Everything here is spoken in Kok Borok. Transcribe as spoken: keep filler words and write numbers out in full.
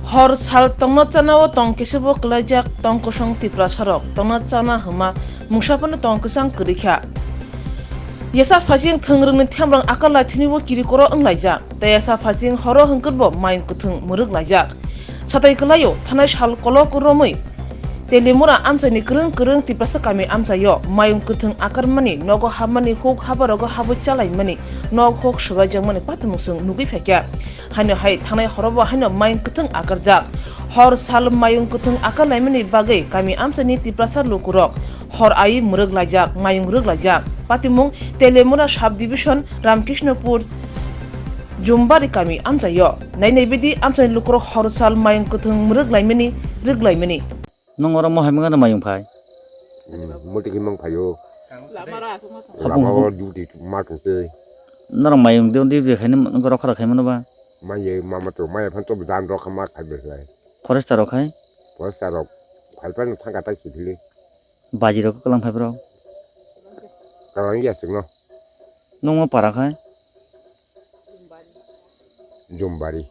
Hor sal tongna chanao tong kesebo kwlaijak tong kosong Tiprasarok tongna chana hwnma mungsa phano tong kwchang kwrwi kha. Yasa phaising thwng rwngni themrang akar laithini bo kirikoro wnglaijak, tei yasa phaising horo hwnkhe bo mayung kwthwng mwrwk laijak. Satai kwlaio thanai sal kolok romwi Telimura amchaini kwrwng kwrwng Tiprasa kami amchaio mayung kwthwng akarmani, nogo habmani, huk habarogo habwi chalaimani, nok hok swbaijakmani patimung chwng nugwi phaikha. Haino hai thangnai horobo haino mayung kwthwng akarjak. Hor sal mayung kwthwng akar laimani bagwi kami amchaini Tiprasa lukurok hor ai mwrwk laijak, mayung rwk laijak. Patimung Telemura Sub Division Ramkrishnopur Jumbari kami amchaio. Nainai bidi amchaini lukurok hor sal mayung kwthwng mwrwk laimani, rwk laimani. Nung oro mohai mungano mayung phai? Hmm, muti khe mang phaio. Lama o duty ma thang se. Norok mayung de, de, de khaini rokha rokha mano ba? Maya mama to maya phan to dan rokha ma khai be lai. Forester rok khai? Forester rok phai phan thang ka tai sithili. Baji rok kalang phai bro? Kalang ya singno. Nung ma para khai? Jumbari.